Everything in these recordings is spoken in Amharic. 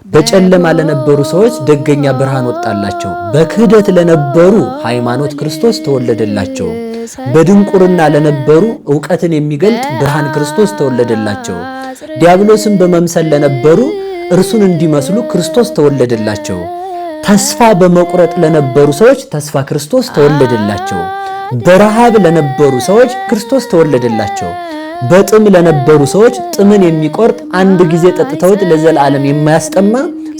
በጨለማ ለነበሩ ሰዎች ደገኛ ብርሃን ወጣላቸው። በክህደት ለነበሩ ሃይማኖት ክርስቶስ ተወለደላቸው። በድንቁርና ለነበሩ ዕውቀትን የሚገልጥ ብርሃን ክርስቶስ ተወለደላቸው። ዲያብሎስን በመምሰል ለነበሩ እርሱን እንዲመስሉ ክርስቶስ ተወለደላቸው። ተስፋ በመቁረጥ ለነበሩ ሰዎች ተስፋ ክርስቶስ ተወለደላቸው። በረሃብ ለነበሩ ሰዎች ክርስቶስ ተወለደላቸው። በጥም ለነበሩ ሰዎች ጥምን የሚቆርጥ አንድ ጊዜ ጠጥተውት ለዘላለም የማያስጠማ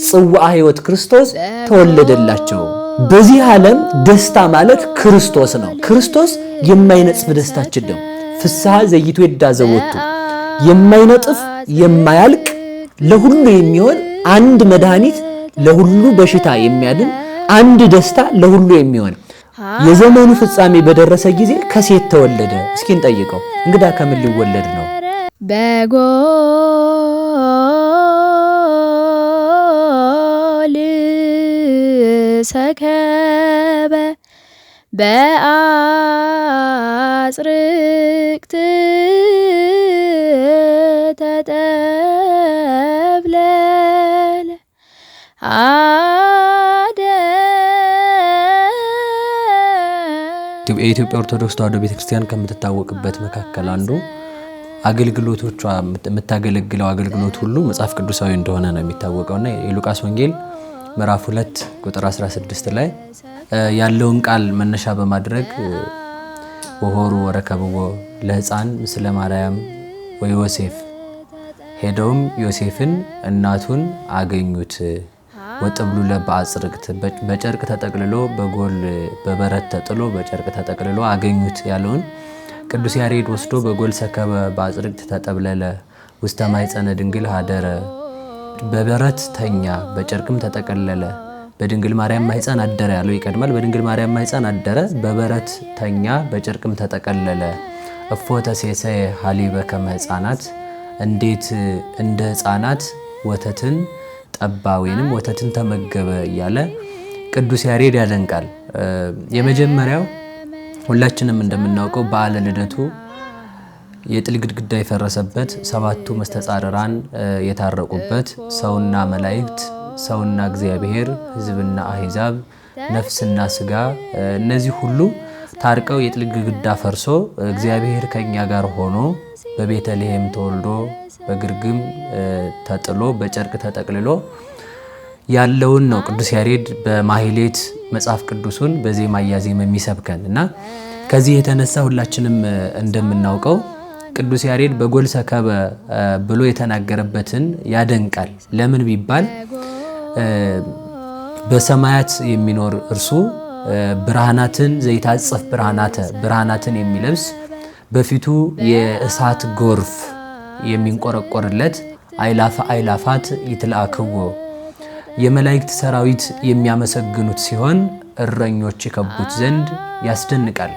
ጽዋ ሕይወት ክርስቶስ ተወለደላቸው። በዚህ ዓለም ደስታ ማለት ክርስቶስ ነው። ክርስቶስ የማይነጽፍ ደስታችን ነው። ፍስሐ ዘይትዌዳ ዘቦቱ የማይነጥፍ የማያልቅ ለሁሉ የሚሆን አንድ መድኃኒት ለሁሉ በሽታ የሚያድን አንድ ደስታ ለሁሉ የሚሆን የዘመኑ ፍጻሜ በደረሰ ጊዜ ከሴት ተወለደ። እስኪ እንጠይቀው፣ እንግዳ ከምን ሊወለድ ነው? በጎል ሰከበ በአጽርቅት ተጠብለለ። የኢትዮጵያ ኦርቶዶክስ ተዋሕዶ ቤተክርስቲያን ከምትታወቅበት መካከል አንዱ አገልግሎቶቿ የምታገለግለው አገልግሎት ሁሉ መጽሐፍ ቅዱሳዊ እንደሆነ ነው የሚታወቀውና የሉቃስ ወንጌል ምዕራፍ 2 ቁጥር 16 ላይ ያለውን ቃል መነሻ በማድረግ ወሆሩ ወረከብዎ ለሕፃን ምስለ ማርያም ወዮሴፍ፣ ሄደውም ዮሴፍን እናቱን አገኙት። ወጥብሉለ በአጽርቅት፣ በጨርቅ ተጠቅልሎ በጎል በበረት ተጥሎ በጨርቅ ተጠቅልሎ አገኙት ያለውን ቅዱስ ያሬድ ወስዶ በጎል ሰከበ በአጽርቅት ተጠብለለ ውስተ ማኅፀነ ድንግል ሀደረ፣ በበረት ተኛ በጨርቅም ተጠቀለለ በድንግል ማርያም ማኅፀን አደረ ያለው ይቀድማል። በድንግል ማርያም ማኅፀን አደረ፣ በበረት ተኛ በጨርቅም ተጠቀለለ። እፎ ተሴሰየ ሀሊበ ከመ ሕፃናት፣ እንዴት እንደ ሕፃናት ወተትን ጠባ ወይንም ወተትን ተመገበ እያለ ቅዱስ ያሬድ ያደንቃል። የመጀመሪያው ሁላችንም እንደምናውቀው በዓለ ልደቱ የጥል ግድግዳ የፈረሰበት፣ ሰባቱ መስተጻርራን የታረቁበት፣ ሰውና መላእክት፣ ሰውና እግዚአብሔር፣ ሕዝብና አሕዛብ፣ ነፍስና ስጋ እነዚህ ሁሉ ታርቀው የጥል ግድግዳ ፈርሶ እግዚአብሔር ከኛ ጋር ሆኖ በቤተልሔም ተወልዶ በግርግም ተጥሎ በጨርቅ ተጠቅልሎ ያለውን ነው ቅዱስ ያሬድ በማህሌት መጽሐፍ ቅዱሱን በዜማ እያዜመ የሚሰብከን። እና ከዚህ የተነሳ ሁላችንም እንደምናውቀው ቅዱስ ያሬድ በጎል ሰከበ ብሎ የተናገረበትን ያደንቃል። ለምን ቢባል በሰማያት የሚኖር እርሱ ብርሃናትን ዘይታጽፍ ብርሃናተ፣ ብርሃናትን የሚለብስ፣ በፊቱ የእሳት ጎርፍ የሚንቆረቆርለት፣ አይላፈ አይላፋት ይትላክዎ፣ የመላእክት ሰራዊት የሚያመሰግኑት ሲሆን እረኞች የከቡት ዘንድ ያስደንቃል።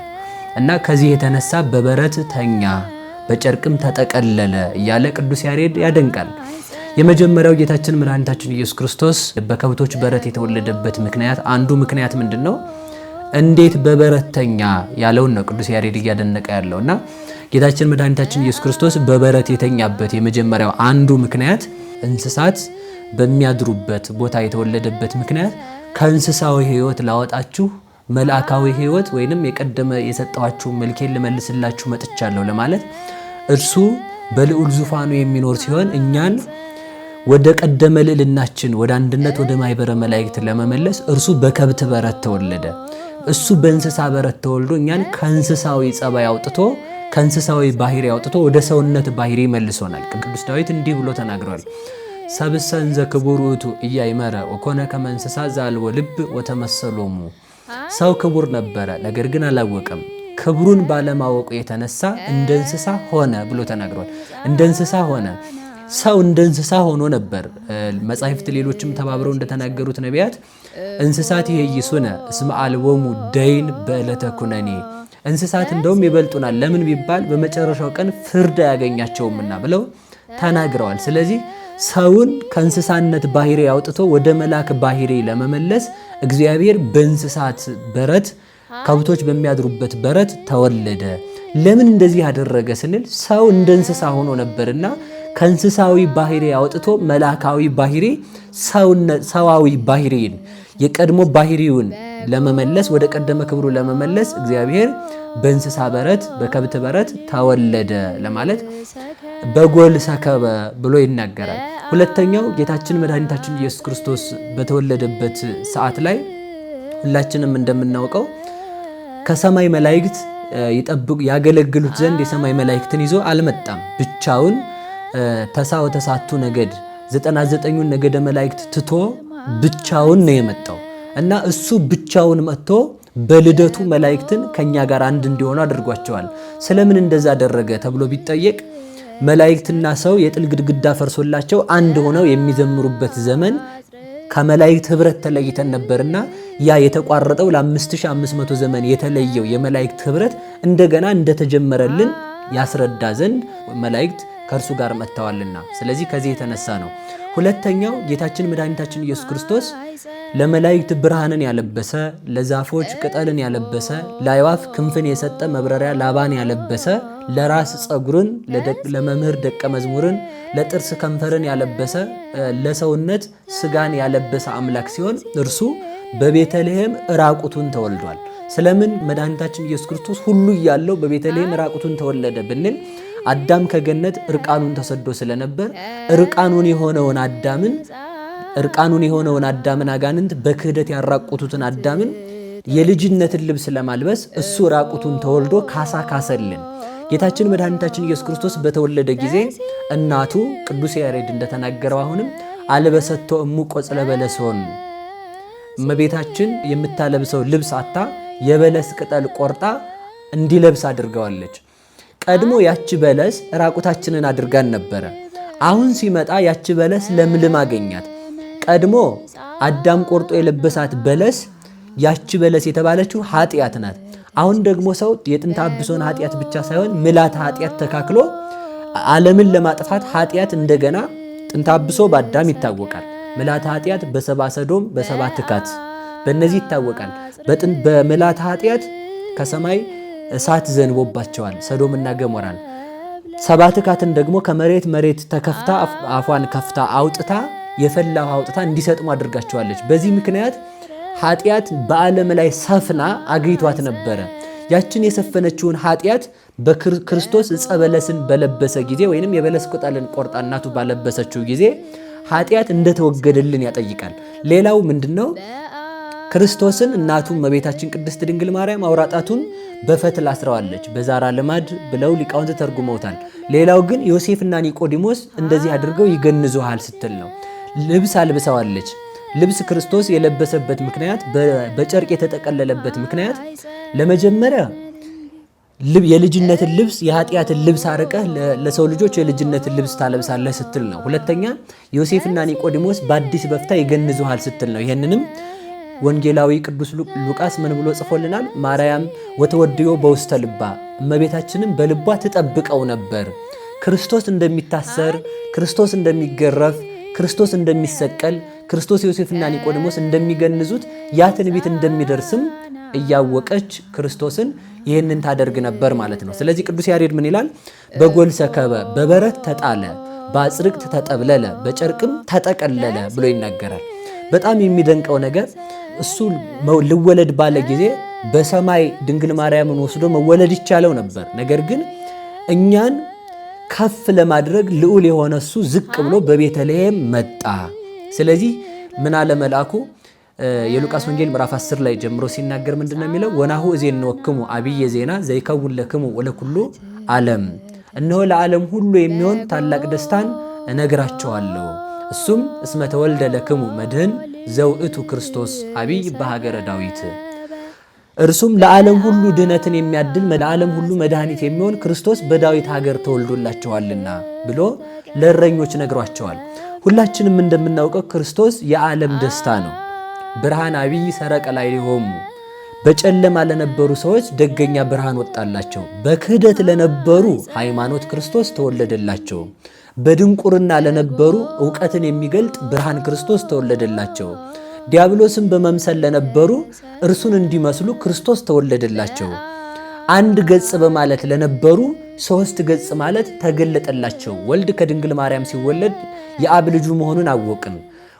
እና ከዚህ የተነሳ በበረት ተኛ በጨርቅም ተጠቀለለ እያለ ቅዱስ ያሬድ ያደንቃል። የመጀመሪያው ጌታችን መድኃኒታችን ኢየሱስ ክርስቶስ በከብቶች በረት የተወለደበት ምክንያት አንዱ ምክንያት ምንድን ነው? እንዴት በበረት ተኛ ያለውን ነው ቅዱስ ያሬድ እያደነቀ ያለው። እና ጌታችን መድኃኒታችን ኢየሱስ ክርስቶስ በበረት የተኛበት የመጀመሪያው አንዱ ምክንያት፣ እንስሳት በሚያድሩበት ቦታ የተወለደበት ምክንያት ከእንስሳዊ ሕይወት ላወጣችሁ መልአካዊ ሕይወት ወይንም የቀደመ የሰጠኋችሁ መልኬን ልመልስላችሁ መጥቻለሁ ለማለት፣ እርሱ በልዑል ዙፋኑ የሚኖር ሲሆን እኛን ወደ ቀደመ ልዕልናችን፣ ወደ አንድነት፣ ወደ ማኅበረ መላእክት ለመመለስ እርሱ በከብት በረት ተወለደ። እሱ በእንስሳ በረት ተወልዶ እኛን ከእንስሳዊ ጸባይ አውጥቶ፣ ከእንስሳዊ ባህሪ አውጥቶ ወደ ሰውነት ባህሪ መልሶናል። ቅዱስ ዳዊት እንዲህ ብሎ ተናግሯል። ሰብእሰ እንዘ ክቡር ውእቱ ኢያእመረ ወኮነ ከመ እንስሳ ዘአልቦ ልብ ወተመሰሎሙ። ሰው ክቡር ነበረ፣ ነገር ግን አላወቀም። ክብሩን ባለማወቁ የተነሳ እንደ እንስሳ ሆነ ብሎ ተናግሯል። እንደ እንስሳ ሆነ። ሰው እንደ እንስሳ ሆኖ ነበር። መጻሕፍት ሌሎችም ተባብረው እንደተናገሩት ነቢያት እንስሳት ይኄይሱነ እስመ አልቦሙ ደይን በዕለተ ኩነኔ፣ እንስሳት እንደውም ይበልጡናል፣ ለምን ቢባል በመጨረሻው ቀን ፍርድ አያገኛቸውምና ብለው ተናግረዋል። ስለዚህ ሰውን ከእንስሳነት ባህሪ አውጥቶ ወደ መልአክ ባህሪ ለመመለስ እግዚአብሔር በእንስሳት በረት፣ ከብቶች በሚያድሩበት በረት ተወለደ። ለምን እንደዚህ ያደረገ ስንል ሰው እንደ እንስሳ ሆኖ ነበርና ከእንስሳዊ ባህሪ አውጥቶ መላካዊ ባህሪ፣ ሰዋዊ ባህሪን፣ የቀድሞ ባህሪውን ለመመለስ፣ ወደ ቀደመ ክብሩ ለመመለስ እግዚአብሔር በእንስሳ በረት፣ በከብት በረት ተወለደ ለማለት በጎል ሰከበ ብሎ ይናገራል። ሁለተኛው ጌታችን መድኃኒታችን ኢየሱስ ክርስቶስ በተወለደበት ሰዓት ላይ ሁላችንም እንደምናውቀው ከሰማይ መላእክት ይጠብቁ ያገለግሉት ዘንድ የሰማይ መላእክትን ይዞ አልመጣም። ብቻውን ተሳ ወተሳቱ ነገድ፣ 99ኙን ነገደ መላእክት ትቶ ብቻውን ነው የመጣው እና እሱ ብቻውን መጥቶ በልደቱ መላእክትን ከኛ ጋር አንድ እንዲሆኑ አድርጓቸዋል። ስለምን እንደዛ አደረገ ተብሎ ቢጠየቅ መላእክትና ሰው የጥል ግድግዳ ፈርሶላቸው አንድ ሆነው የሚዘምሩበት ዘመን ከመላእክት ህብረት ተለይተን ነበርና ያ የተቋረጠው ለ5500 ዘመን የተለየው የመላእክት ህብረት እንደገና እንደተጀመረልን ያስረዳ ዘንድ መላእክት ከእርሱ ጋር መጥተዋልና። ስለዚህ ከዚህ የተነሳ ነው። ሁለተኛው ጌታችን መድኃኒታችን ኢየሱስ ክርስቶስ ለመላእክት ብርሃንን ያለበሰ፣ ለዛፎች ቅጠልን ያለበሰ፣ ለአዕዋፍ ክንፍን የሰጠ፣ መብረሪያ ላባን ያለበሰ፣ ለራስ ጸጉርን፣ ለመምህር ደቀ መዝሙርን፣ ለጥርስ ከንፈርን ያለበሰ፣ ለሰውነት ስጋን ያለበሰ አምላክ ሲሆን እርሱ በቤተልሔም ራቁቱን ተወልዷል። ስለምን መድኃኒታችን ኢየሱስ ክርስቶስ ሁሉ እያለው በቤተልሔም ራቁቱን ተወለደ ብንል አዳም ከገነት እርቃኑን ተሰዶ ስለነበር እርቃኑን የሆነውን አዳምን አጋንንት በክህደት ያራቆቱትን አዳምን የልጅነትን ልብስ ለማልበስ እሱ ራቁቱን ተወልዶ ካሳ ካሰልን። ጌታችን መድኃኒታችን ኢየሱስ ክርስቶስ በተወለደ ጊዜ እናቱ ቅዱስ ያሬድ እንደተናገረው አሁንም አልበሰቶ እሙ ቆጽለ በለሶን፣ እመቤታችን የምታለብሰው ልብስ አጥታ የበለስ ቅጠል ቆርጣ እንዲለብስ አድርገዋለች። ቀድሞ ያቺ በለስ ራቁታችንን አድርጋን ነበረ። አሁን ሲመጣ ያቺ በለስ ለምልማ አገኛት። ቀድሞ አዳም ቆርጦ የለበሳት በለስ፣ ያቺ በለስ የተባለችው ኃጢአት ናት። አሁን ደግሞ ሰው የጥንተ አብሶን ኃጢአት ብቻ ሳይሆን ምልዓተ ኃጢአት ተካክሎ ዓለምን ለማጥፋት ኃጢአት እንደገና ጥንተ አብሶ በአዳም ይታወቃል። ምልዓተ ኃጢአት በሰባ ሰዶም፣ በሰባ ትካት በእነዚህ ይታወቃል። በምልዓተ ኃጢአት ከሰማይ እሳት ዘንቦባቸዋል ሰዶምና ገሞራን። ሰባ ትካትን ደግሞ ከመሬት መሬት ተከፍታ አፏን ከፍታ አውጥታ የፈላ ውሃ አውጥታ እንዲሰጥሙ አድርጋቸዋለች። በዚህ ምክንያት ኃጢአት በዓለም ላይ ሰፍና አግኝቷት ነበረ። ያችን የሰፈነችውን ኃጢአት በክርስቶስ ዕፀ በለስን በለበሰ ጊዜ ወይንም የበለስ ቅጠልን ቆርጣ እናቱ ባለበሰችው ጊዜ ኃጢአት እንደተወገደልን ያጠይቃል። ሌላው ምንድነው? ክርስቶስን እናቱ እመቤታችን ቅድስት ድንግል ማርያም አውራጣቱን በፈትል አስረዋለች። በዛራ ልማድ ብለው ሊቃውንት ተርጉመውታል። ሌላው ግን ዮሴፍና ኒቆዲሞስ እንደዚህ አድርገው ይገንዙሃል ስትል ነው። ልብስ አልብሰዋለች። ልብስ ክርስቶስ የለበሰበት ምክንያት፣ በጨርቅ የተጠቀለለበት ምክንያት ለመጀመሪያ የልጅነትን ልብስ፣ የኃጢአትን ልብስ አርቀህ ለሰው ልጆች የልጅነትን ልብስ ታለብሳለህ ስትል ነው። ሁለተኛ ዮሴፍና ኒቆዲሞስ በአዲስ በፍታ ይገንዙሃል ስትል ነው። ይህንንም ወንጌላዊ ቅዱስ ሉቃስ ምን ብሎ ጽፎልናል? ማርያም ወተወድዮ በውስተ ልባ፣ እመቤታችንም በልቧ ትጠብቀው ነበር። ክርስቶስ እንደሚታሰር፣ ክርስቶስ እንደሚገረፍ፣ ክርስቶስ እንደሚሰቀል፣ ክርስቶስ ዮሴፍና ኒቆዲሞስ እንደሚገንዙት፣ ያ ትንቢት እንደሚደርስም እያወቀች ክርስቶስን ይህንን ታደርግ ነበር ማለት ነው። ስለዚህ ቅዱስ ያሬድ ምን ይላል? በጎል ሰከበ፣ በበረት ተጣለ፣ በአጽርቅት ተጠብለለ፣ በጨርቅም ተጠቀለለ ብሎ ይናገራል። በጣም የሚደንቀው ነገር እሱ ልወለድ ባለ ጊዜ በሰማይ ድንግል ማርያምን ወስዶ መወለድ ይቻለው ነበር። ነገር ግን እኛን ከፍ ለማድረግ ልዑል የሆነ እሱ ዝቅ ብሎ በቤተልሔም መጣ። ስለዚህ ምን አለ መልአኩ? የሉቃስ ወንጌል ምዕራፍ 10 ላይ ጀምሮ ሲናገር ምንድን ነው የሚለው? ወናሁ እዜንወክሙ አብየ ዜና ዘይከውን ለክሙ ወለኩሉ ዓለም፣ እነሆ ለዓለም ሁሉ የሚሆን ታላቅ ደስታን እነግራቸዋለሁ። እሱም እስመ ተወልደ ለክሙ መድህን ዘውእቱ ክርስቶስ አብይ በሀገረ ዳዊት፣ እርሱም ለዓለም ሁሉ ድህነትን የሚያድል፣ ለዓለም ሁሉ መድኃኒት የሚሆን ክርስቶስ በዳዊት ሀገር ተወልዶላቸዋልና ብሎ ለእረኞች ነግሯቸዋል። ሁላችንም እንደምናውቀው ክርስቶስ የዓለም ደስታ ነው። ብርሃን አብይ ሰረቀ ላዕሌሆሙ፣ በጨለማ ለነበሩ ሰዎች ደገኛ ብርሃን ወጣላቸው። በክህደት ለነበሩ ሃይማኖት ክርስቶስ ተወለደላቸው። በድንቁርና ለነበሩ እውቀትን የሚገልጥ ብርሃን ክርስቶስ ተወለደላቸው። ዲያብሎስን በመምሰል ለነበሩ እርሱን እንዲመስሉ ክርስቶስ ተወለደላቸው። አንድ ገጽ በማለት ለነበሩ ሶስት ገጽ ማለት ተገለጠላቸው። ወልድ ከድንግል ማርያም ሲወለድ የአብ ልጁ መሆኑን አወቅን።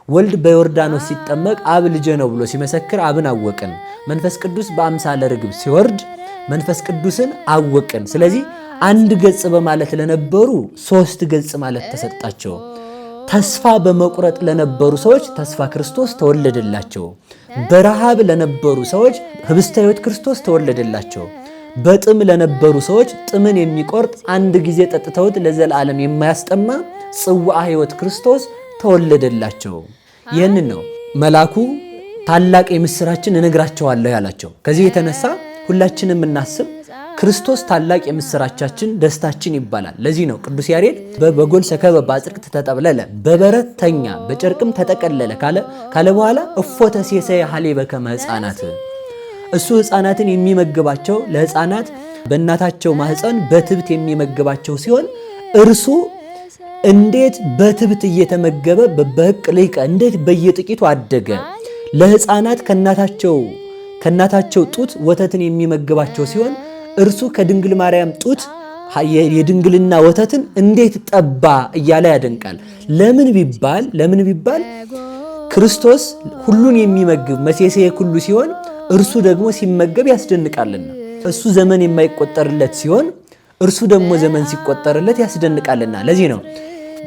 ወልድ በዮርዳኖስ ሲጠመቅ አብ ልጄ ነው ብሎ ሲመሰክር አብን አወቅን። መንፈስ ቅዱስ በአምሳለ ርግብ ሲወርድ መንፈስ ቅዱስን አወቅን። ስለዚህ አንድ ገጽ በማለት ለነበሩ ሶስት ገጽ ማለት ተሰጣቸው። ተስፋ በመቁረጥ ለነበሩ ሰዎች ተስፋ ክርስቶስ ተወለደላቸው። በረሃብ ለነበሩ ሰዎች ህብስተ ሕይወት ክርስቶስ ተወለደላቸው። በጥም ለነበሩ ሰዎች ጥምን የሚቆርጥ አንድ ጊዜ ጠጥተውት ለዘላለም የማያስጠማ ጽዋ ሕይወት ክርስቶስ ተወለደላቸው። ይህንን ነው መልአኩ ታላቅ የምስራችን እነግራቸዋለሁ ያላቸው። ከዚህ የተነሳ ሁላችንም እናስብ፣ ክርስቶስ ታላቅ የምስራቻችን ደስታችን ይባላል። ለዚህ ነው ቅዱስ ያሬድ በጎል ሰከበ በአጽርቅት ተጠብለለ፣ በበረት ተኛ በጨርቅም ተጠቀለለ ካለ በኋላ እፎ ተሴሰየ ሀሌበ ከመ ሕፃናት፣ እሱ ሕፃናትን የሚመግባቸው ለሕፃናት በእናታቸው ማህፀን በትብት የሚመግባቸው ሲሆን እርሱ እንዴት በትብት እየተመገበ በበቅ ልቀ እንዴት በየጥቂቱ አደገ። ለሕፃናት ከእናታቸው ጡት ወተትን የሚመግባቸው ሲሆን እርሱ ከድንግል ማርያም ጡት የድንግልና ወተትን እንዴት ጠባ እያለ ያደንቃል። ለምን ቢባል ክርስቶስ ሁሉን የሚመግብ መሴሴ ኩሉ ሲሆን እርሱ ደግሞ ሲመገብ ያስደንቃልና፣ እሱ ዘመን የማይቆጠርለት ሲሆን እርሱ ደግሞ ዘመን ሲቆጠርለት ያስደንቃልና። ለዚህ ነው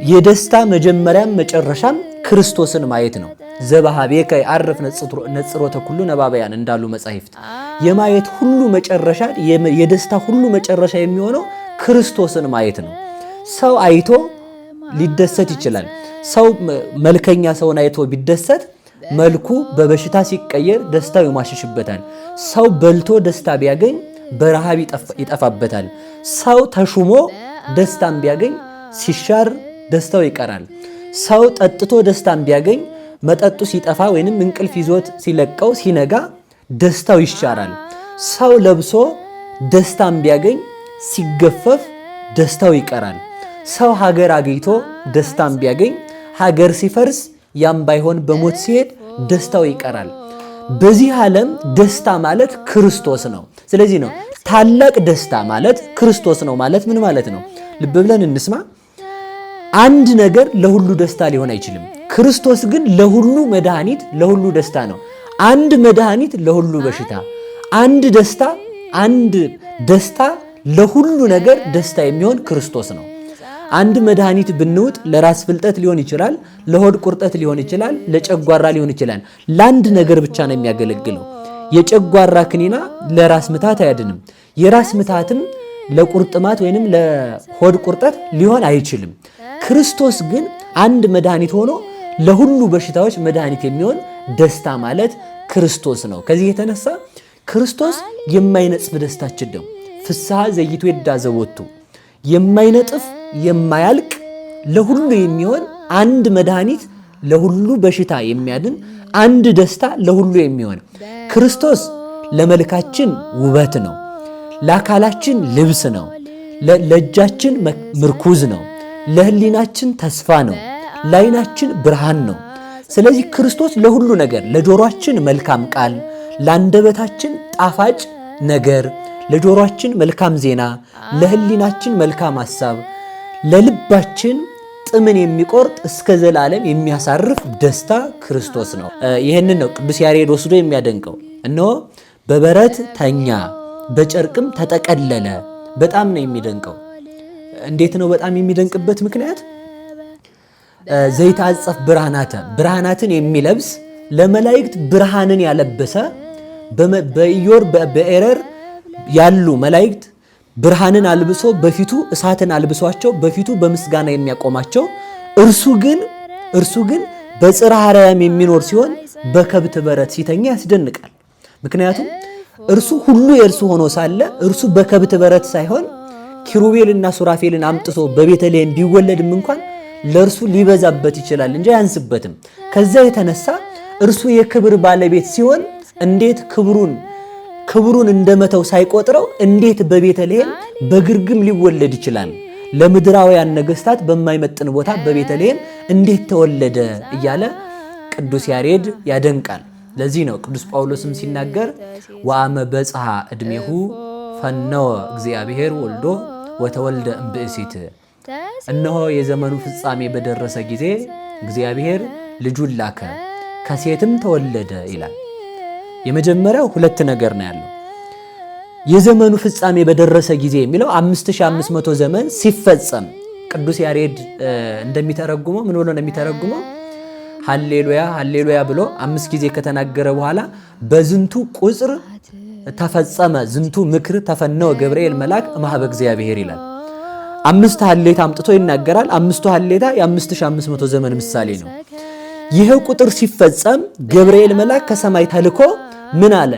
የደስታ መጀመሪያም መጨረሻም ክርስቶስን ማየት ነው። ዘበኀቤከ የዐርፍ ነጽሮተ ኩሉ ነባበያን እንዳሉ መጻሕፍት፣ የማየት ሁሉ መጨረሻ፣ የደስታ ሁሉ መጨረሻ የሚሆነው ክርስቶስን ማየት ነው። ሰው አይቶ ሊደሰት ይችላል። ሰው መልከኛ ሰውን አይቶ ቢደሰት መልኩ በበሽታ ሲቀየር ደስታው ይሟሽሽበታል። ሰው በልቶ ደስታ ቢያገኝ በረሃብ ይጠፋበታል። ሰው ተሹሞ ደስታን ቢያገኝ ሲሻር ደስታው ይቀራል። ሰው ጠጥቶ ደስታን ቢያገኝ መጠጡ ሲጠፋ ወይንም እንቅልፍ ይዞት ሲለቀው ሲነጋ ደስታው ይሻራል። ሰው ለብሶ ደስታን ቢያገኝ ሲገፈፍ ደስታው ይቀራል። ሰው ሀገር አግኝቶ ደስታን ቢያገኝ ሀገር ሲፈርስ ያም ባይሆን በሞት ሲሄድ ደስታው ይቀራል። በዚህ ዓለም ደስታ ማለት ክርስቶስ ነው። ስለዚህ ነው ታላቅ ደስታ ማለት ክርስቶስ ነው ማለት ምን ማለት ነው? ልብ ብለን እንስማ። አንድ ነገር ለሁሉ ደስታ ሊሆን አይችልም። ክርስቶስ ግን ለሁሉ መድኃኒት፣ ለሁሉ ደስታ ነው። አንድ መድኃኒት ለሁሉ በሽታ፣ አንድ ደስታ ለሁሉ ነገር ደስታ የሚሆን ክርስቶስ ነው። አንድ መድኃኒት ብንውጥ ለራስ ፍልጠት ሊሆን ይችላል፣ ለሆድ ቁርጠት ሊሆን ይችላል፣ ለጨጓራ ሊሆን ይችላል። ለአንድ ነገር ብቻ ነው የሚያገለግለው። የጨጓራ ክኒና ለራስ ምታት አያድንም። የራስ ምታትም ለቁርጥማት ወይንም ለሆድ ቁርጠት ሊሆን አይችልም። ክርስቶስ ግን አንድ መድኃኒት ሆኖ ለሁሉ በሽታዎች መድኃኒት የሚሆን ደስታ ማለት ክርስቶስ ነው። ከዚህ የተነሳ ክርስቶስ የማይነጽፍ ደስታችን ነው። ፍስሐ ዘኢይትዌዳ ዘቦቱ፣ የማይነጥፍ የማያልቅ ለሁሉ የሚሆን አንድ መድኃኒት፣ ለሁሉ በሽታ የሚያድን አንድ ደስታ ለሁሉ የሚሆን ክርስቶስ ለመልካችን ውበት ነው። ለአካላችን ልብስ ነው። ለእጃችን ምርኩዝ ነው። ለሕሊናችን ተስፋ ነው። ለዓይናችን ብርሃን ነው። ስለዚህ ክርስቶስ ለሁሉ ነገር፣ ለጆሮአችን መልካም ቃል፣ ለአንደበታችን ጣፋጭ ነገር፣ ለጆሮአችን መልካም ዜና፣ ለሕሊናችን መልካም ሐሳብ፣ ለልባችን ጥምን የሚቆርጥ እስከ ዘላለም የሚያሳርፍ ደስታ ክርስቶስ ነው። ይህንን ነው ቅዱስ ያሬድ ወስዶ የሚያደንቀው። እነሆ በበረት ተኛ፣ በጨርቅም ተጠቀለለ። በጣም ነው የሚደንቀው። እንዴት ነው በጣም የሚደንቅበት ምክንያት? ዘይትዐጸፍ ብርሃናተ፣ ብርሃናትን የሚለብስ፣ ለመላእክት ብርሃንን ያለበሰ፣ በኢዮር በኤረር ያሉ መላእክት ብርሃንን አልብሶ፣ በፊቱ እሳትን አልብሷቸው በፊቱ በምስጋና የሚያቆማቸው፣ እርሱ ግን በጽርሐ አርያም የሚኖር ሲሆን በከብት በረት ሲተኛ ያስደንቃል። ምክንያቱም እርሱ ሁሉ የእርሱ ሆኖ ሳለ እርሱ በከብት በረት ሳይሆን ኪሩቤልና ሱራፌልን አምጥቶ በቤተልሔም ቢወለድም እንኳን ለእርሱ ሊበዛበት ይችላል እንጂ አያንስበትም። ከዛ የተነሳ እርሱ የክብር ባለቤት ሲሆን እንዴት ክብሩን እንደመተው ሳይቆጥረው እንዴት በቤተልሔም በግርግም ሊወለድ ይችላል? ለምድራውያን ነገስታት በማይመጥን ቦታ በቤተልሔም እንዴት ተወለደ እያለ ቅዱስ ያሬድ ያደንቃል። ለዚህ ነው ቅዱስ ጳውሎስም ሲናገር ወአመ በጽሐ ዕድሜሁ ፈነወ እግዚአብሔር ወልዶ ወተወልደ እምብእሲት። እነሆ የዘመኑ ፍጻሜ በደረሰ ጊዜ እግዚአብሔር ልጁን ላከ ከሴትም ተወለደ ይላል። የመጀመሪያው ሁለት ነገር ነው ያለው። የዘመኑ ፍጻሜ በደረሰ ጊዜ የሚለው 5500 ዘመን ሲፈጸም ቅዱስ ያሬድ እንደሚተረጉመው ምን ብሎ ነው የሚተረጉመው? ሃሌሉያ ሃሌሉያ ብሎ 5 ጊዜ ከተናገረ በኋላ በዝንቱ ቁጽር ተፈጸመ ዝንቱ ምክር ተፈነወ ገብርኤል መልአክ እምኀበ እግዚአብሔር ይላል። 5 ሀሌታ አምጥቶ ይናገራል። 5ቱ ሀሌታ የ5500 ዘመን ምሳሌ ነው። ይህ ቁጥር ሲፈጸም ገብርኤል መልአክ ከሰማይ ተልኮ ምን አለ?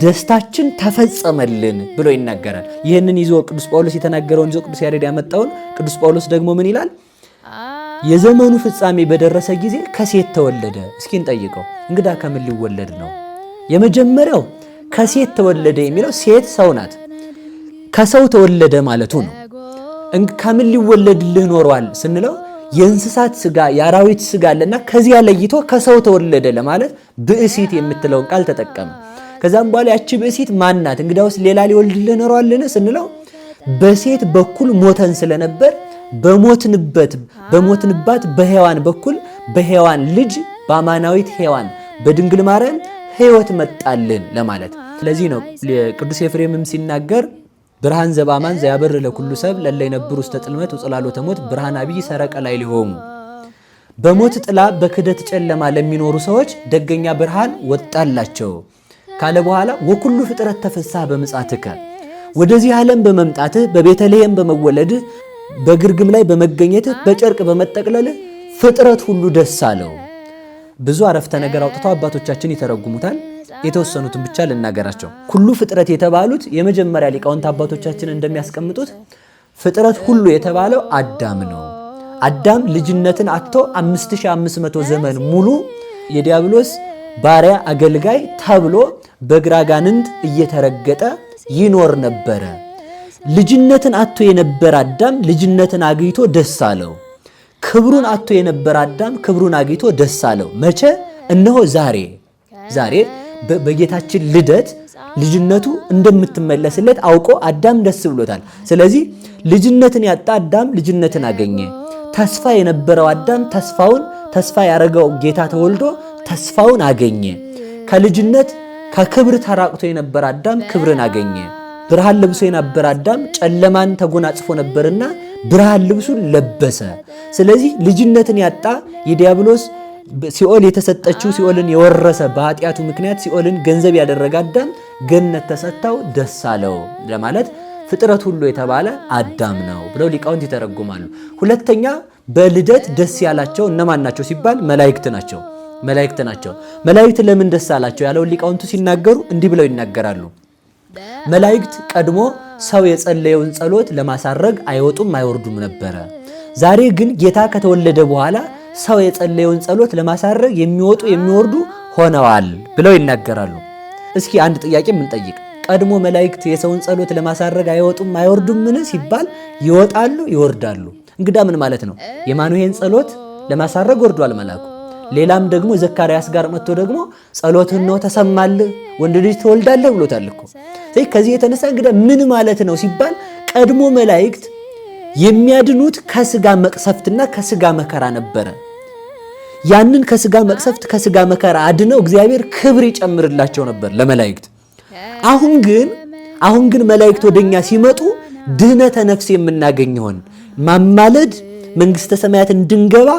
ደስታችን ተፈጸመልን ብሎ ይናገራል። ይህንን ይዞ ቅዱስ ጳውሎስ የተናገረውን ይዞ ቅዱስ ያሬድ ያመጣውን ቅዱስ ጳውሎስ ደግሞ ምን ይላል? የዘመኑ ፍጻሜ በደረሰ ጊዜ ከሴት ተወለደ። እስኪ እንጠይቀው፣ እንግዳ ከምን ሊወለድ ነው? የመጀመሪያው ከሴት ተወለደ የሚለው ሴት ሰው ናት፣ ከሰው ተወለደ ማለቱ ነው። ከምን ሊወለድልህ ኖሯል ስንለው የእንስሳት ስጋ የአራዊት ስጋ አለና ከዚያ ለይቶ ከሰው ተወለደ ለማለት ብእሲት የምትለውን ቃል ተጠቀመ። ከዛም በኋላ ያቺ ብእሲት ማናት? እንግዳውስ ሌላ ሊወልድልህ ኖሯልን ስንለው በሴት በኩል ሞተን ስለነበር በሞትንባት በሔዋን በኩል በሔዋን ልጅ በአማናዊት ሔዋን በድንግል ማርያም ሕይወት መጣልን ለማለት። ስለዚህ ነው ቅዱስ ኤፍሬምም ሲናገር ብርሃን ዘባማን ዘያበር ለኩሉ ሰብ ለለ ይነብሩ ውስተ ጥልመት ወጽላሎተ ሞት ብርሃን አብይ ሰረቀ ላይ ሊሆሙ። በሞት ጥላ በክደት ጨለማ ለሚኖሩ ሰዎች ደገኛ ብርሃን ወጣላቸው ካለ በኋላ ወኩሉ ፍጥረት ተፈሳህ በምጻትከ፣ ወደዚህ ዓለም በመምጣትህ በቤተልሔም በመወለድህ በግርግም ላይ በመገኘትህ በጨርቅ በመጠቅለልህ ፍጥረት ሁሉ ደስ አለው። ብዙ አረፍተ ነገር አውጥተው አባቶቻችን ይተረጉሙታል። የተወሰኑትን ብቻ ልናገራቸው። ኩሉ ፍጥረት የተባሉት የመጀመሪያ ሊቃውንት አባቶቻችን እንደሚያስቀምጡት ፍጥረት ሁሉ የተባለው አዳም ነው። አዳም ልጅነትን አጥቶ 5500 ዘመን ሙሉ የዲያብሎስ ባሪያ አገልጋይ ተብሎ በግራ አጋንንት እየተረገጠ ይኖር ነበረ። ልጅነትን አጥቶ የነበረ አዳም ልጅነትን አግኝቶ ደስ አለው። ክብሩን አጥቶ የነበረ አዳም ክብሩን አግኝቶ ደስ አለው። መቼ? እነሆ ዛሬ ዛሬ በጌታችን ልደት ልጅነቱ እንደምትመለስለት አውቆ አዳም ደስ ብሎታል። ስለዚህ ልጅነትን ያጣ አዳም ልጅነትን አገኘ። ተስፋ የነበረው አዳም ተስፋውን ተስፋ ያደረገው ጌታ ተወልዶ ተስፋውን አገኘ። ከልጅነት ከክብር ተራቅቶ የነበረ አዳም ክብርን አገኘ። ብርሃን ለብሶ የነበረ አዳም ጨለማን ተጎናጽፎ ነበርና ብርሃን ልብሱን ለበሰ። ስለዚህ ልጅነትን ያጣ የዲያብሎስ ሲኦል የተሰጠችው ሲኦልን የወረሰ በኃጢአቱ ምክንያት ሲኦልን ገንዘብ ያደረገ አዳም ገነት ተሰጥታው ደስ አለው ለማለት ፍጥረት ሁሉ የተባለ አዳም ነው ብለው ሊቃውንት ይተረጉማሉ። ሁለተኛ በልደት ደስ ያላቸው እነማን ናቸው ሲባል መላእክት ናቸው። መላእክት ናቸው። መላእክት ለምን ደስ አላቸው ያለውን ሊቃውንቱ ሲናገሩ እንዲህ ብለው ይናገራሉ። መላእክት ቀድሞ ሰው የጸለየውን ጸሎት ለማሳረግ አይወጡም አይወርዱም ነበረ። ዛሬ ግን ጌታ ከተወለደ በኋላ ሰው የጸለየውን ጸሎት ለማሳረግ የሚወጡ የሚወርዱ ሆነዋል ብለው ይናገራሉ። እስኪ አንድ ጥያቄ የምንጠይቅ፣ ቀድሞ መላእክት የሰውን ጸሎት ለማሳረግ አይወጡም አይወርዱምን ሲባል ይወጣሉ ይወርዳሉ። እንግዳ ምን ማለት ነው? የማኑሄን ጸሎት ለማሳረግ ወርዷል መልአኩ። ሌላም ደግሞ ዘካርያስ ጋር መጥቶ ደግሞ ጸሎትህን ነው ተሰማልህ ወንድ ልጅ ትወልዳለህ ብሎታል እኮ። ስለዚህ ከዚህ የተነሳ እንግዳ ምን ማለት ነው ሲባል ቀድሞ መላእክት የሚያድኑት ከስጋ መቅሰፍትና ከስጋ መከራ ነበረ። ያንን ከስጋ መቅሰፍት ከስጋ መከራ አድነው እግዚአብሔር ክብር ይጨምርላቸው ነበር ለመላእክት። አሁን ግን መላእክት ወደኛ ሲመጡ ድህነተ ነፍስ የምናገኝ ይሆን ማማለድ መንግስተ ሰማያት እንድንገባ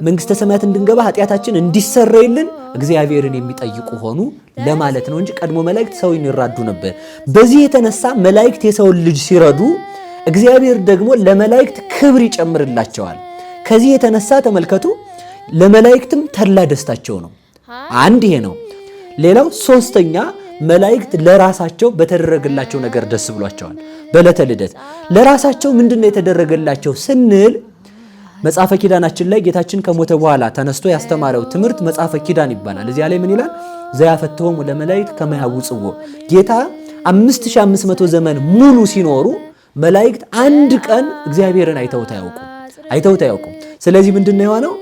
መንግስተ ሰማያት እንድንገባ ኃጢአታችን እንዲሰረይልን እግዚአብሔርን የሚጠይቁ ሆኑ ለማለት ነው እንጂ ቀድሞ መላእክት ሰውን ይራዱ ነበር። በዚህ የተነሳ መላእክት የሰውን ልጅ ሲረዱ እግዚአብሔር ደግሞ ለመላእክት ክብር ይጨምርላቸዋል። ከዚህ የተነሳ ተመልከቱ ለመላእክትም ተድላ ደስታቸው ነው። አንድ ይሄ ነው። ሌላው ሶስተኛ መላእክት ለራሳቸው በተደረገላቸው ነገር ደስ ብሏቸዋል። በዕለተ ልደት ለራሳቸው ምንድነው የተደረገላቸው ስንል መጽሐፈ ኪዳናችን ላይ ጌታችን ከሞተ በኋላ ተነስቶ ያስተማረው ትምህርት መጽሐፈ ኪዳን ይባላል። እዚያ ላይ ምን ይላል? ዘያፈትሆሙ ለመላእክት ከመ ያውፅዎ። ጌታ 5500 ዘመን ሙሉ ሲኖሩ መላእክት አንድ ቀን እግዚአብሔርን አይተውት አያውቁም፣ አይተውት አያውቁም። ስለዚህ ምንድነው የሆነው?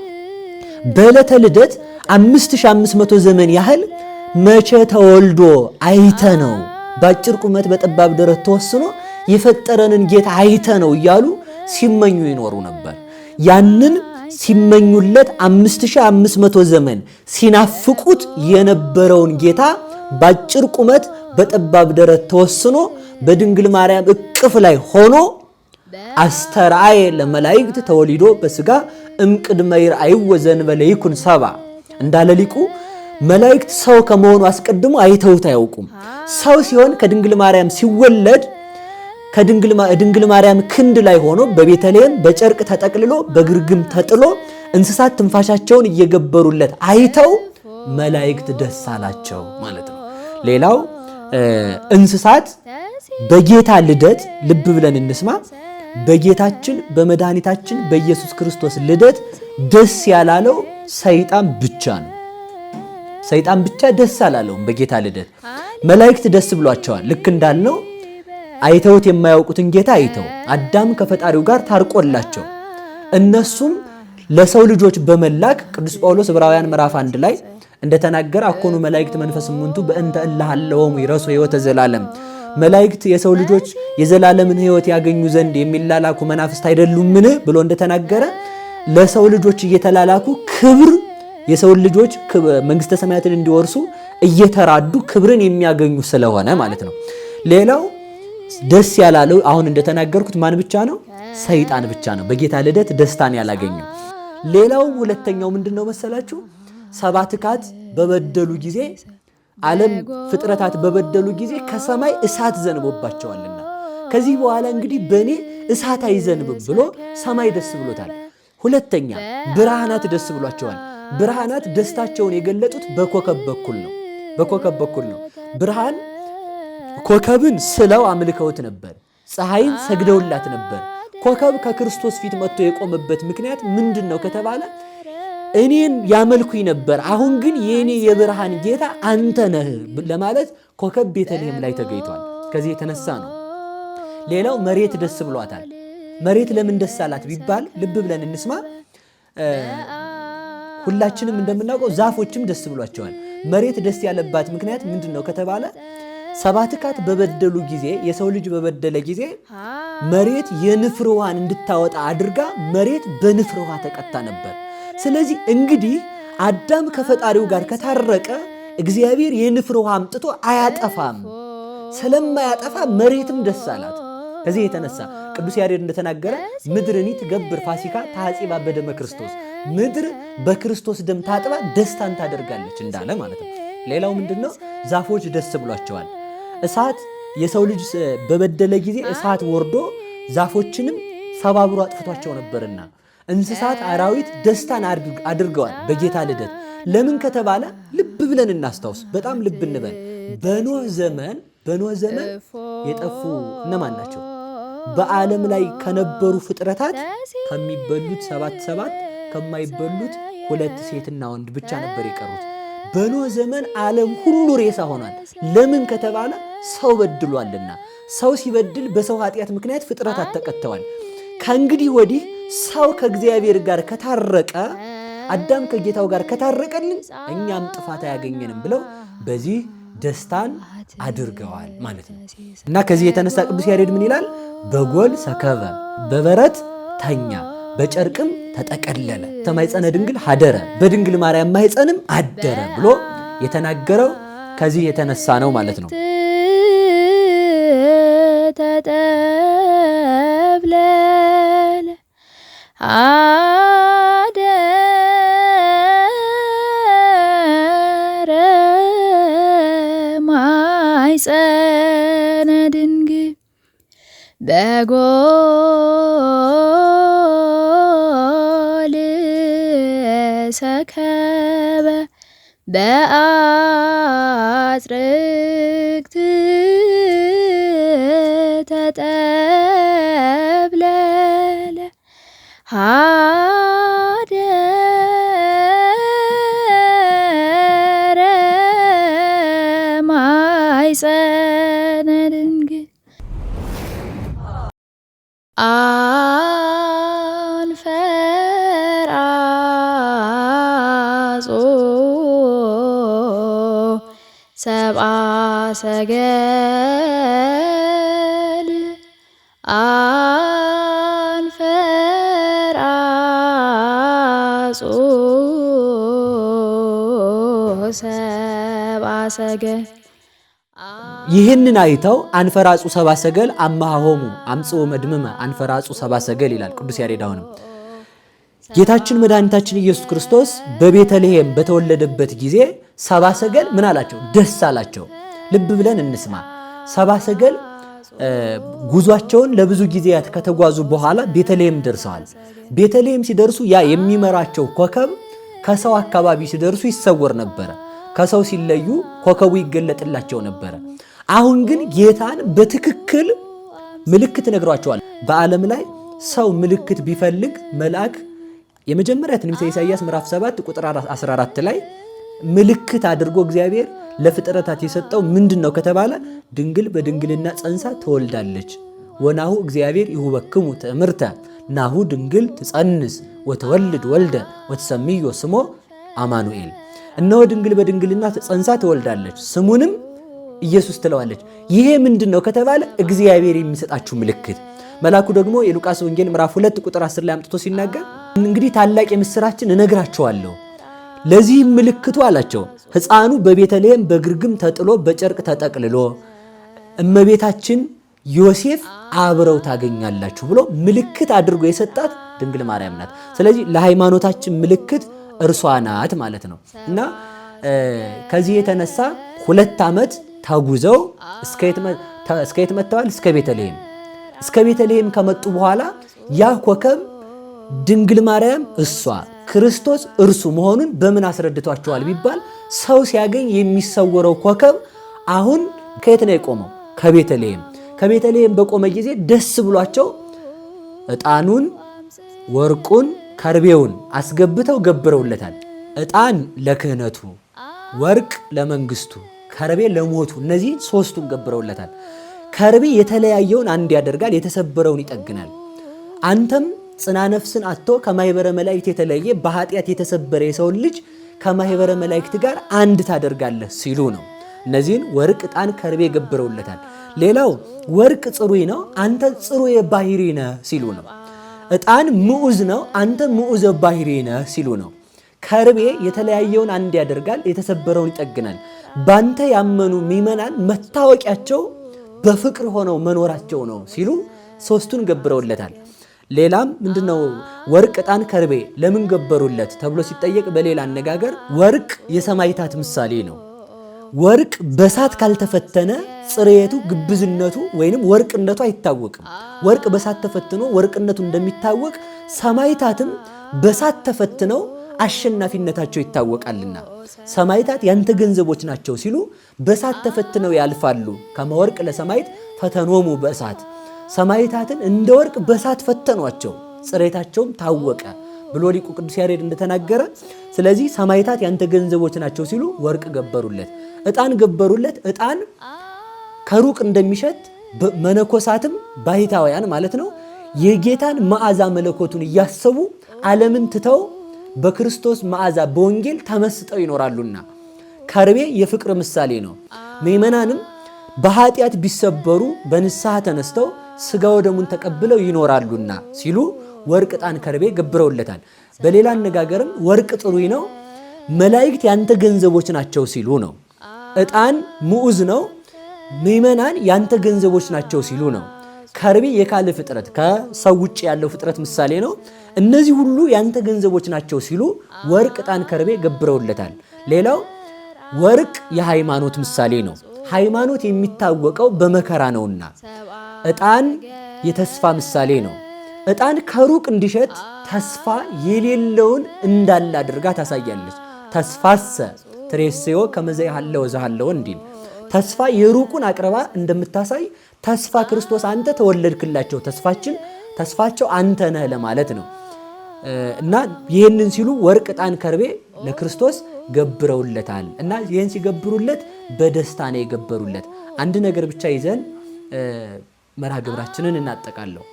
በዕለተ ልደት 5500 ዘመን ያህል መቼ ተወልዶ አይተነው በአጭር ቁመት በጠባብ ደረት ተወስኖ የፈጠረንን ጌታ አይተ ነው እያሉ ሲመኙ ይኖሩ ነበር። ያንን ሲመኙለት 5500 ዘመን ሲናፍቁት የነበረውን ጌታ ባጭር ቁመት በጠባብ ደረት ተወስኖ በድንግል ማርያም እቅፍ ላይ ሆኖ አስተርአየ ለመላእክት ተወሊዶ በስጋ እምቅድመ ይርአይዎ ዘእንበለ ይኩን ሰብአ እንዳለ ሊቁ መላእክት ሰው ከመሆኑ አስቀድሞ አይተውት አያውቁም። ሰው ሲሆን ከድንግል ማርያም ሲወለድ ከድንግል ማርያም ክንድ ላይ ሆኖ በቤተልሔም በጨርቅ ተጠቅልሎ በግርግም ተጥሎ እንስሳት ትንፋሻቸውን እየገበሩለት አይተው መላእክት ደስ አላቸው ማለት ነው። ሌላው እንስሳት በጌታ ልደት ልብ ብለን እንስማ። በጌታችን በመድኃኒታችን በኢየሱስ ክርስቶስ ልደት ደስ ያላለው ሰይጣን ብቻ ነው። ሰይጣን ብቻ ደስ አላለውም በጌታ ልደት። መላእክት ደስ ብሏቸዋል። ልክ እንዳልነው አይተውት የማያውቁትን ጌታ አይተው አዳም ከፈጣሪው ጋር ታርቆላቸው እነሱም ለሰው ልጆች በመላክ ቅዱስ ጳውሎስ ዕብራውያን ምዕራፍ 1 ላይ እንደተናገረ አኮኑ መላእክት መንፈስ እሙንቱ በእንተ እለ ሀለወሙ ይረሱ ሕይወተ ዘላለም፣ መላእክት የሰው ልጆች የዘላለምን ሕይወት ያገኙ ዘንድ የሚላላኩ መናፍስት አይደሉምን ብሎ እንደተናገረ ለሰው ልጆች እየተላላኩ ክብር የሰው ልጆች መንግስተ ሰማያትን እንዲወርሱ እየተራዱ ክብርን የሚያገኙ ስለሆነ ማለት ነው። ሌላው ደስ ያላለው አሁን እንደተናገርኩት ማን ብቻ ነው? ሰይጣን ብቻ ነው በጌታ ልደት ደስታን ያላገኘው። ሌላው ሁለተኛው ምንድነው መሰላችሁ? ሰባት ካት በበደሉ ጊዜ ዓለም ፍጥረታት በበደሉ ጊዜ ከሰማይ እሳት ዘንቦባቸዋልና ከዚህ በኋላ እንግዲህ በእኔ እሳት አይዘንብም ብሎ ሰማይ ደስ ብሎታል። ሁለተኛ ብርሃናት ደስ ብሏቸዋል። ብርሃናት ደስታቸውን የገለጡት በኮከብ በኩል ነው። በኮከብ በኩል ነው። ብርሃን ኮከብን ስለው አምልከውት ነበር። ፀሐይን ሰግደውላት ነበር። ኮከብ ከክርስቶስ ፊት መጥቶ የቆመበት ምክንያት ምንድን ነው ከተባለ እኔን ያመልኩኝ ነበር፣ አሁን ግን የኔ የብርሃን ጌታ አንተ ነህ ለማለት ኮከብ ቤተልሔም ላይ ተገኝቷል። ከዚህ የተነሳ ነው። ሌላው መሬት ደስ ብሏታል። መሬት ለምን ደስ አላት ቢባል ልብ ብለን እንስማ። ሁላችንም እንደምናውቀው ዛፎችም ደስ ብሏቸዋል። መሬት ደስ ያለባት ምክንያት ምንድን ነው ከተባለ ሰባት ካት በበደሉ ጊዜ የሰው ልጅ በበደለ ጊዜ መሬት የንፍር ውሃን እንድታወጣ አድርጋ መሬት በንፍር ውሃ ተቀጣ ነበር። ስለዚህ እንግዲህ አዳም ከፈጣሪው ጋር ከታረቀ እግዚአብሔር የንፍር ውሃ አምጥቶ አያጠፋም። ስለማያጠፋ መሬትም ደስ አላት። ከዚህ የተነሳ ቅዱስ ያሬድ እንደተናገረ ምድርኒ ትገብር ፋሲካ ታጺባ በደመ ክርስቶስ፣ ምድር በክርስቶስ ደም ታጥባ ደስታን ታደርጋለች እንዳለ ማለት ነው። ሌላው ምንድነው? ዛፎች ደስ ብሏቸዋል። እሳት የሰው ልጅ በበደለ ጊዜ እሳት ወርዶ ዛፎችንም ሰባብሮ አጥፍቷቸው ነበርና እንስሳት አራዊት ደስታን አድርገዋል በጌታ ልደት። ለምን ከተባለ ልብ ብለን እናስታውስ፣ በጣም ልብ እንበል። በኖህ ዘመን የጠፉ እነማን ናቸው? በዓለም ላይ ከነበሩ ፍጥረታት ከሚበሉት 7 7 ከማይበሉት 2 ሴትና ወንድ ብቻ ነበር የቀሩት። በኖህ ዘመን ዓለም ሁሉ ሬሳ ሆኗል። ለምን ከተባለ ሰው በድሏልና። ሰው ሲበድል በሰው ኃጢአት ምክንያት ፍጥረታት ተቀጥተዋል። ከእንግዲህ ወዲህ ሰው ከእግዚአብሔር ጋር ከታረቀ፣ አዳም ከጌታው ጋር ከታረቀልን እኛም ጥፋት አያገኘንም ብለው በዚህ ደስታን አድርገዋል ማለት ነው። እና ከዚህ የተነሳ ቅዱስ ያሬድ ምን ይላል? በጎል ሰከበ፣ በበረት ተኛ፣ በጨርቅም ተጠቀለለ፣ ተማይጸነ ድንግል ሀደረ፣ በድንግል ማርያም ማኅፀንም አደረ ብሎ የተናገረው ከዚህ የተነሳ ነው ማለት ነው። ተጠብለለ አደረ ማኅፀነ ድንግል በጎል ሰከበ በአጽርቅት ተጠብለለ ሀደረ ማኅፀነ ድንግል አንፈራጾ ሰብአ ሰገል አንፈራጹ ሰብአ ሰገል። ይህንን አይተው አንፈራጹ ሰብአ ሰገል አማሆሙ አምጽኡ መድምመ አንፈራጹ ሰብአ ሰገል ይላል ቅዱስ ያሬድ። አሁንም ጌታችን መድኃኒታችን ኢየሱስ ክርስቶስ በቤተልሔም በተወለደበት ጊዜ ሰብአ ሰገል ምን አላቸው? ደስ አላቸው። ልብ ብለን እንስማ። ሰብአ ሰገል ጉዟቸውን ለብዙ ጊዜያት ከተጓዙ በኋላ ቤተልሔም ደርሰዋል። ቤተልሔም ሲደርሱ ያ የሚመራቸው ኮከብ ከሰው አካባቢ ሲደርሱ ይሰወር ነበረ። ከሰው ሲለዩ ኮከቡ ይገለጥላቸው ነበረ። አሁን ግን ጌታን በትክክል ምልክት ነግሯቸዋል። በዓለም ላይ ሰው ምልክት ቢፈልግ መልአክ የመጀመሪያ ትንቢተ ኢሳይያስ ምዕራፍ 7 ቁጥር 14 ላይ ምልክት አድርጎ እግዚአብሔር ለፍጥረታት የሰጠው ምንድን ነው ከተባለ ድንግል በድንግልና ጸንሳ ትወልዳለች። ወናሁ እግዚአብሔር ይሁበክሙ ትእምርተ ናሁ ድንግል ትጸንስ ወትወልድ ወልደ ወትሰምዮ ስሞ አማኑኤል። እነሆ ድንግል በድንግልና ጸንሳ ትወልዳለች ስሙንም ኢየሱስ ትለዋለች። ይሄ ምንድን ነው ከተባለ እግዚአብሔር የሚሰጣችሁ ምልክት። መልአኩ ደግሞ የሉቃስ ወንጌል ምዕራፍ 2 ቁጥር 10 ላይ አምጥቶ ሲናገር እንግዲህ ታላቅ የምስራችን እነግራችኋለሁ፣ ለዚህም ምልክቱ አላቸው ሕፃኑ በቤተልሔም በግርግም ተጥሎ በጨርቅ ተጠቅልሎ እመቤታችን ዮሴፍ አብረው ታገኛላችሁ ብሎ ምልክት አድርጎ የሰጣት ድንግል ማርያም ናት። ስለዚህ ለሃይማኖታችን ምልክት እርሷ ናት ማለት ነው። እና ከዚህ የተነሳ 2 ዓመት ተጉዘው እስከ የት መጥተዋል? እስከ ቤተልሔም። እስከ ቤተልሔም ከመጡ በኋላ ያ ኮከብ ድንግል ማርያም እሷ ክርስቶስ እርሱ መሆኑን በምን አስረድቷቸዋል ቢባል ሰው ሲያገኝ የሚሰወረው ኮከብ አሁን ከየት ነው የቆመው? ከቤተልሔም። ከቤተልሔም በቆመ ጊዜ ደስ ብሏቸው ዕጣኑን፣ ወርቁን፣ ከርቤውን አስገብተው ገብረውለታል። ዕጣን ለክህነቱ፣ ወርቅ ለመንግስቱ፣ ከርቤ ለሞቱ፣ እነዚህ ሶስቱን ገብረውለታል። ከርቤ የተለያየውን አንድ ያደርጋል፣ የተሰበረውን ይጠግናል። አንተም ጽና ነፍስን አጥቶ ከማህበረ መላእክት የተለየ በኃጢአት የተሰበረ የሰውን ልጅ ከማህበረ መላእክት ጋር አንድ ታደርጋለህ ሲሉ ነው። እነዚህን ወርቅ፣ ዕጣን፣ ከርቤ ገብረውለታል። ሌላው ወርቅ ጽሩይ ነው፣ አንተ ጽሩየ ባህሪ ነህ ሲሉ ነው። ዕጣን ምዑዝ ነው፣ አንተ ምዑዘ ባህሪ ነህ ሲሉ ነው። ከርቤ የተለያየውን አንድ ያደርጋል፣ የተሰበረውን ይጠግናል። ባንተ ያመኑ ምእመናን መታወቂያቸው በፍቅር ሆነው መኖራቸው ነው ሲሉ ሶስቱን ገብረውለታል። ሌላም ምንድነው ወርቅ፣ ዕጣን፣ ከርቤ ለምን ገበሩለት ተብሎ ሲጠየቅ በሌላ አነጋገር ወርቅ የሰማዕታት ምሳሌ ነው። ወርቅ በሳት ካልተፈተነ ጽሬቱ ግብዝነቱ ወይንም ወርቅነቱ አይታወቅም። ወርቅ በሳት ተፈትኖ ወርቅነቱ እንደሚታወቅ ሰማዕታትም በሳት ተፈትነው አሸናፊነታቸው ይታወቃልና ሰማዕታት ያንተ ገንዘቦች ናቸው ሲሉ በሳት ተፈትነው ያልፋሉ። ከመወርቅ ለሰማዕት ፈተኖሙ በእሳት፣ ሰማዕታትን እንደ ወርቅ በሳት ፈተኗቸው ጽሬታቸውም ታወቀ ብሎ ሊቁ ቅዱስ ያሬድ እንደተናገረ፣ ስለዚህ ሰማዕታት ያንተ ገንዘቦች ናቸው ሲሉ ወርቅ ገበሩለት፣ ዕጣን ገበሩለት። ዕጣን ከሩቅ እንደሚሸት መነኮሳትም ባሕታውያን ማለት ነው የጌታን መዓዛ መለኮቱን እያሰቡ ዓለምን ትተው በክርስቶስ መዓዛ በወንጌል ተመስጠው ይኖራሉና። ከርቤ የፍቅር ምሳሌ ነው። ምእመናንም በኃጢአት ቢሰበሩ በንስሐ ተነስተው ስጋ ወደሙን ተቀብለው ይኖራሉና ሲሉ ወርቅ፣ ዕጣን፣ ከርቤ ገብረውለታል። በሌላ አነጋገርም ወርቅ ጥሩይ ነው፣ መላእክት ያንተ ገንዘቦች ናቸው ሲሉ ነው። ዕጣን ምዑዝ ነው፣ ምእመናን ያንተ ገንዘቦች ናቸው ሲሉ ነው። ከርቤ የካለ ፍጥረት ከሰው ውጭ ያለው ፍጥረት ምሳሌ ነው። እነዚህ ሁሉ ያንተ ገንዘቦች ናቸው ሲሉ ወርቅ፣ ዕጣን፣ ከርቤ ገብረውለታል። ሌላው ወርቅ የሃይማኖት ምሳሌ ነው። ሃይማኖት የሚታወቀው በመከራ ነውና። ዕጣን የተስፋ ምሳሌ ነው። ዕጣን ከሩቅ እንዲሸት ተስፋ የሌለውን እንዳለ አድርጋ ታሳያለች። ተስፋሰ ትሬስዮ ከመዘ ያለው ዘሃለው እንዲል ተስፋ የሩቁን አቅርባ እንደምታሳይ ተስፋ ክርስቶስ አንተ ተወለድክላቸው ተስፋችን ተስፋቸው አንተ ነህ ለማለት ነው። እና ይህንን ሲሉ ወርቅ፣ ዕጣን፣ ከርቤ ለክርስቶስ ገብረውለታል። እና ይህን ሲገብሩለት በደስታ ነው የገበሩለት። አንድ ነገር ብቻ ይዘን መርሃ ግብራችንን እናጠቃለሁ።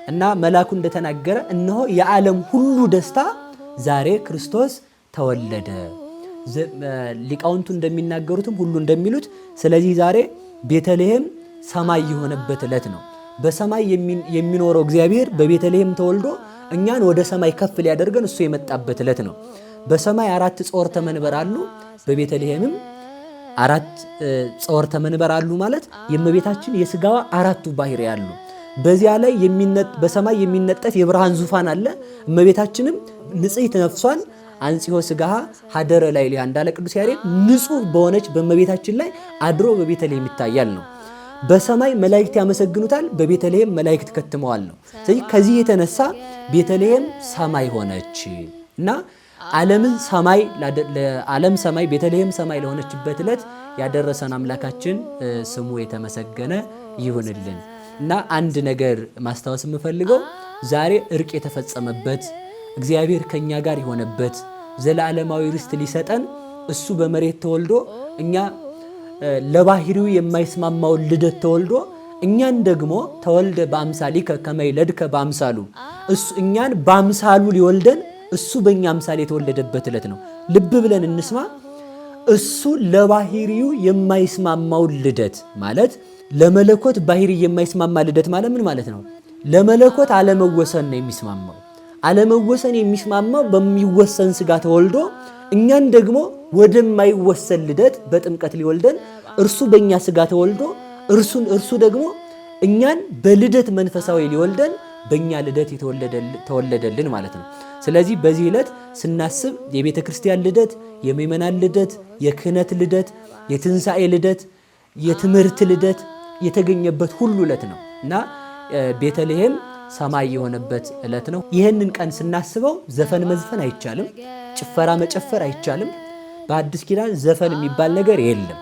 እና መልአኩ እንደተናገረ እነሆ የዓለም ሁሉ ደስታ ዛሬ ክርስቶስ ተወለደ። ሊቃውንቱ እንደሚናገሩትም ሁሉ እንደሚሉት ስለዚህ ዛሬ ቤተልሔም ሰማይ የሆነበት ዕለት ነው። በሰማይ የሚኖረው እግዚአብሔር በቤተልሔም ተወልዶ እኛን ወደ ሰማይ ከፍ ሊያደርገን እሱ የመጣበት ዕለት ነው። በሰማይ 4 ጸወርተ መንበር አሉ። በቤተልሔምም 4 ጸወርተ መንበር አሉ ማለት የእመቤታችን የስጋዋ 4ቱ ባህሪ አሉ። በዚያ ላይ በሰማይ የሚነጠፍ የብርሃን ዙፋን አለ። እመቤታችንም ንጽሕት ነፍሷን አንጽሖ ስጋሃ ሀደረ ላይ ሊያ እንዳለ ቅዱስ ያሬድ ንጹህ በሆነች በእመቤታችን ላይ አድሮ በቤተልሔም ይታያል ነው። በሰማይ መላእክት ያመሰግኑታል፣ በቤተልሔም መላእክት ከትመዋል ነው። ስለዚህ ከዚህ የተነሳ ቤተልሔም ሰማይ ሆነች እና ዓለምን ሰማይ ለዓለም ሰማይ ቤተልሔም ሰማይ ለሆነችበት ዕለት ያደረሰን አምላካችን ስሙ የተመሰገነ ይሁንልን። እና አንድ ነገር ማስታወስ የምፈልገው ዛሬ እርቅ የተፈጸመበት እግዚአብሔር ከኛ ጋር የሆነበት ዘላለማዊ ርስት ሊሰጠን እሱ በመሬት ተወልዶ እኛ ለባህሪው የማይስማማውን ልደት ተወልዶ እኛን ደግሞ ተወልደ በአምሳሊከ ከመ ይለድከ በአምሳሉ እሱ እኛን በአምሳሉ ሊወልደን እሱ በእኛ አምሳል የተወለደበት ዕለት ነው። ልብ ብለን እንስማ። እሱ ለባህሪው የማይስማማውን ልደት ማለት ለመለኮት ባህሪ የማይስማማ ልደት ማለት ምን ማለት ነው? ለመለኮት አለመወሰን ነው የሚስማማው። አለመወሰን የሚስማማው በሚወሰን ስጋ ተወልዶ እኛን ደግሞ ወደማይወሰን ልደት በጥምቀት ሊወልደን እርሱ በእኛ ስጋ ተወልዶ እርሱ ደግሞ እኛን በልደት መንፈሳዊ ሊወልደን በእኛ ልደት ተወለደልን ማለት ነው። ስለዚህ በዚህ ዕለት ስናስብ የቤተክርስቲያን ልደት፣ የምእመናን ልደት፣ የክህነት ልደት፣ የትንሣኤ ልደት፣ የትምህርት ልደት የተገኘበት ሁሉ ዕለት ነው እና ቤተልሔም ሰማይ የሆነበት ዕለት ነው። ይህንን ቀን ስናስበው ዘፈን መዝፈን አይቻልም፣ ጭፈራ መጨፈር አይቻልም። በአዲስ ኪዳን ዘፈን የሚባል ነገር የለም።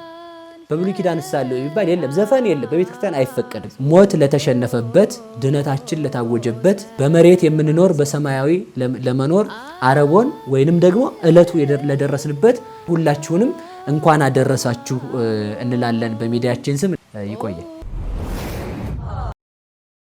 በብሉይ ኪዳን ሳለው የሚባል የለም፣ ዘፈን የለም፣ በቤተክርስቲያን አይፈቀድም። ሞት ለተሸነፈበት፣ ድነታችን ለታወጀበት፣ በመሬት የምንኖር በሰማያዊ ለመኖር አረቦን ወይንም ደግሞ ዕለቱ ለደረስንበት ሁላችሁንም እንኳን አደረሳችሁ እንላለን በሚዲያችን ስም። ይቆያል።